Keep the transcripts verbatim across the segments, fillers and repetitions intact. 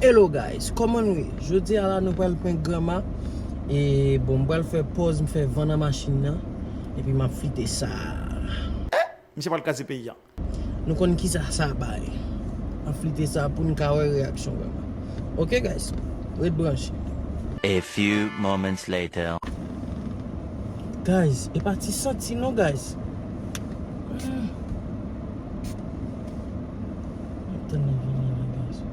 Hello guys, kòman nou ye? Jodi a la nou pral prank granma. E bon, m pral fè pòz, m fè van nan machin nan. Epi m ap flite sa. Misye pral kraze peyi a. Nou konn kisa sa bay. M ap flite sa pou n ka wè reyaksyon granma. Ok guys, ret branche. A few moments later. Guys, e pa ti santi non guys. Ah. Tann li vini la, guys.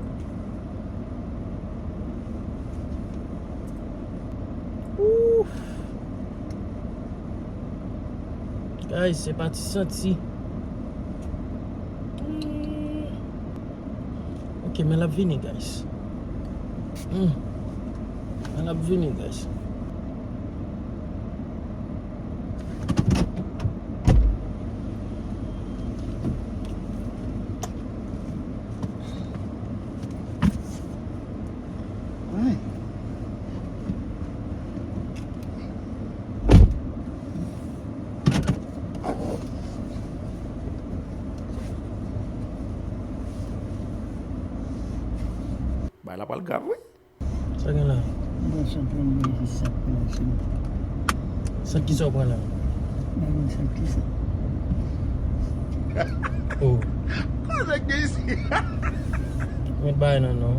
Ouf. Guys, se pa ti santi. Hmm. Ok, men l ap vini, guys. Hmm. Men l ap vini, guys. Ay. Bay la pral grav, wi. Sa gen la? Mwen santi yon bagay ki sap ki nan sou mwen. Sant ki sa w pran la? Mwen konn sant ki sa. Oh. Kòman sa gen isi? Met bagay nan non.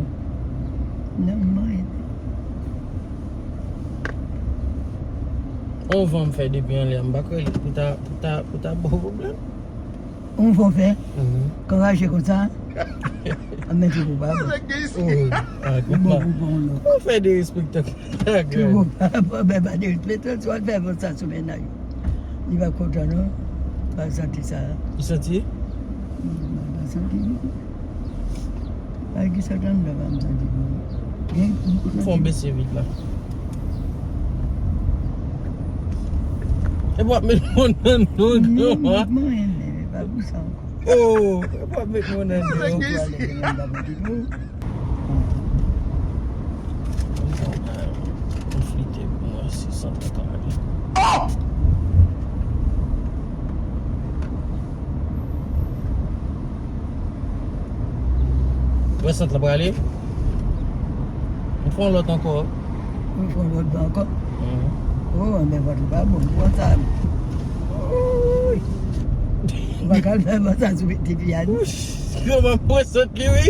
Non, mwen. On van m fè depi anlè a, m pa kwè li pou ta, pou ta, pou ta ba w pwoblèm. On fò fè? Mhm. Kan rache konsa? A men tou koupab. Wi, a, bon, bon, bon, non. Ou fè derespektan. Tou koupab, ben, pa derespektan, si w al fè konsa sou mennaj ou. Li pa kontan, non. Pa santi sa. Li santi? Mm, pa santi, non. Ay, ki sa k anndan pa m santi bon. Gen, fò w bese vit la. E w ap met mwen nan non, non, non, non, non, men, men, men, pa pou sa ankò. Oh, e w ap met mwen nan non. Mwen flite pou mwen, se san kaka ale. Wè sant la prale. M fè yon lòt ankò. M fè yon lòt ankò. Mhm. Oh, men vant ou pa bon, m pran sa. Ouy. Ou pa ka al fè vant sa sou ti fi a, non? Yo, m ap pran sant li, wi.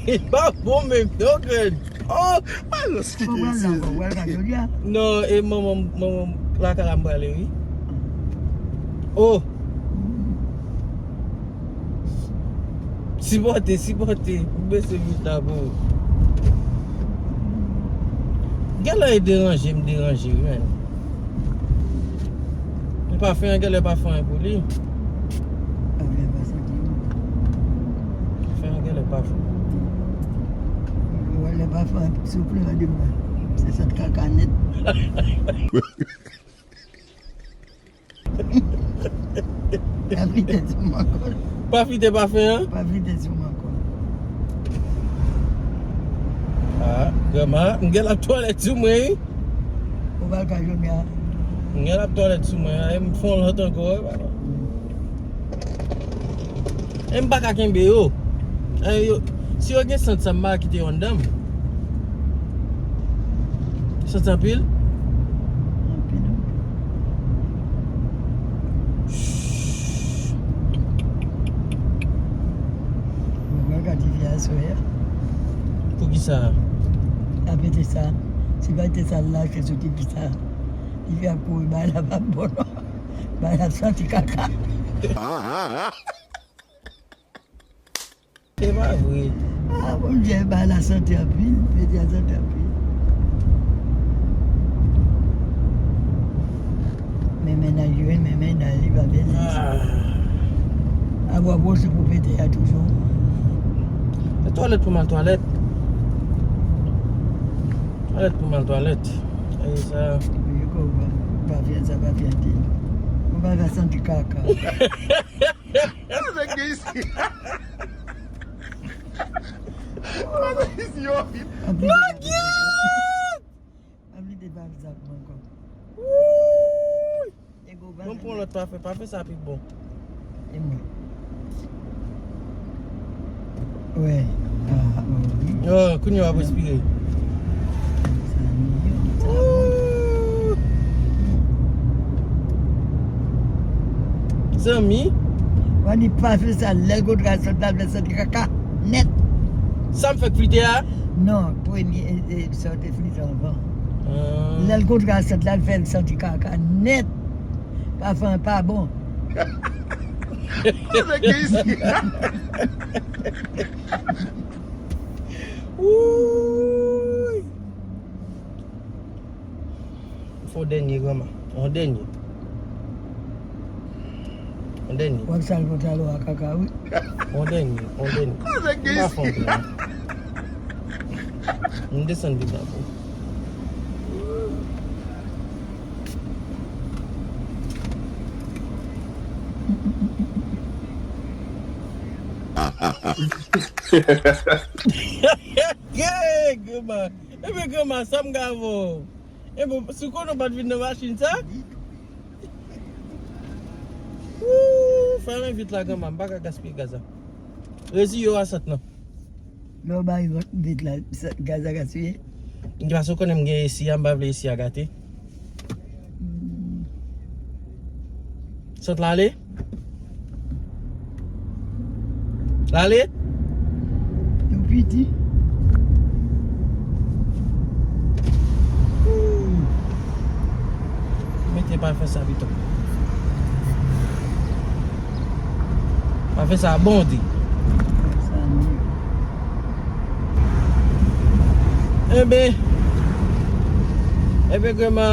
Li pa bon menm, non, grann. Oh, alòs ki gen isi. Ou pral nan kò, ou pral ka jodi a? Non, e manman, manman lakay la m prale, wi. Oh. Sipòte, sipòte. M bese vit la pou ou. Genlè e deranje m deranje, wi, men. Men pafen an, genlè pa fè anyen pou li. Pafen an pa santi bon. Pafen an genlè pa fè. Wè, lè pafen an souple an de mwen. Se sant kaka nèt. Pa flite sou mwen ankò. Pa flite pafen an? Pa flite sou mwen ankò. Ah, granma, m gen l ap twalèt sou mwen, wi. Ou pral ka jodi a? M gen l ap twalèt sou mwen, e m fè yon lòt ankò, wi, papa. E m pa ka kenbe yo. E yo, si yo gen sant sa, m pa ka kite yo anndan m. Santi anpil? Anpil, wi. Shh. Mwen gade tifi a aswè a. Poukisa? Apete sa. Si pa te sa, l lache sou tifi sa. Tifi a kouri, bay la pa bon non. Bay la santi kaka. Se pa vre. Ah, Bondye, bay la santi anpil. Bondye santi anpil. Men mennaj yo, men mennaj li pa bezwen sa. Ah. Abwa pwose pou pete a toujou. E twalèt pou m al twalèt. Twalèt pou m al twalèt. E sa. Yo ko pa, pa fè sa, pa fè di. Ou pa ka santi kaka. Sa k gen isi? Sa k gen isi, yo? Anpil de pa vle. Anpil de pa vle zak mwen ankò. Wouy! Bon, m pran lòt pafen. Pafen sa pi bon. E mwen. Wè. Oh, kounye a w ap respire. Ooh. Zanmi. Wani pa fè sa, lè l kontre a sòt la, l fè santi kaka nèt. Sa m fè k flite a? Non, premye, e, e, sa w te flite anvan. Ah. Lè l kontre a sòt la, l fè l santi kaka nèt. Pafè an pa bon. Nèg isi. Wouy. Fò dènye, granma. On dènye. On dènye. W ap sal pantalon a kaka, wi. On dènye, on dènye. Nèg isi. M pa fè on dènye. M desann vit la pou. Hey, granma. Ebyen, granma, sa m ka fè w? Ebyen, si w konnen w pa t vin nan machin sa? Wouy, fèmen vit la, granma, m pa ka gaspiye gaz la. Rezi yo a sat nan. Lè w bay vant vit la, sa, gaz la gaspiye? Paske w konnen m gen esi a, m pa vle esi a gate. Hmm. Sant la ale? L ale? Yo piti. Mete pa fè sa pito. Pa fè sa bon di. Enben, enben, granma,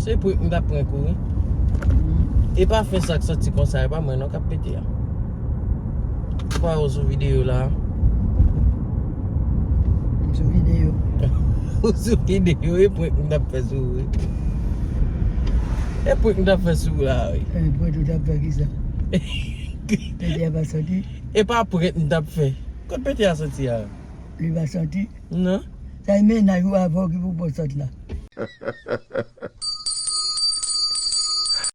se prank m t ap prank ou, wi. E pa fè sa k santi konsa, e pa mwen non k ap pete a. Ou pa wè w sou videyo la. M sou videyo. Ou sou videyo, e prank m t ap fè sou ou, wi. E prank m t ap fè sou ou la, wi. E prank ou t ap fè kisa? Pete a pa santi? E pa prank m t ap fè. Kot pete a santi a? Li pa santi? Non. Sa e mennaj ou avè w ki pou pran sant la.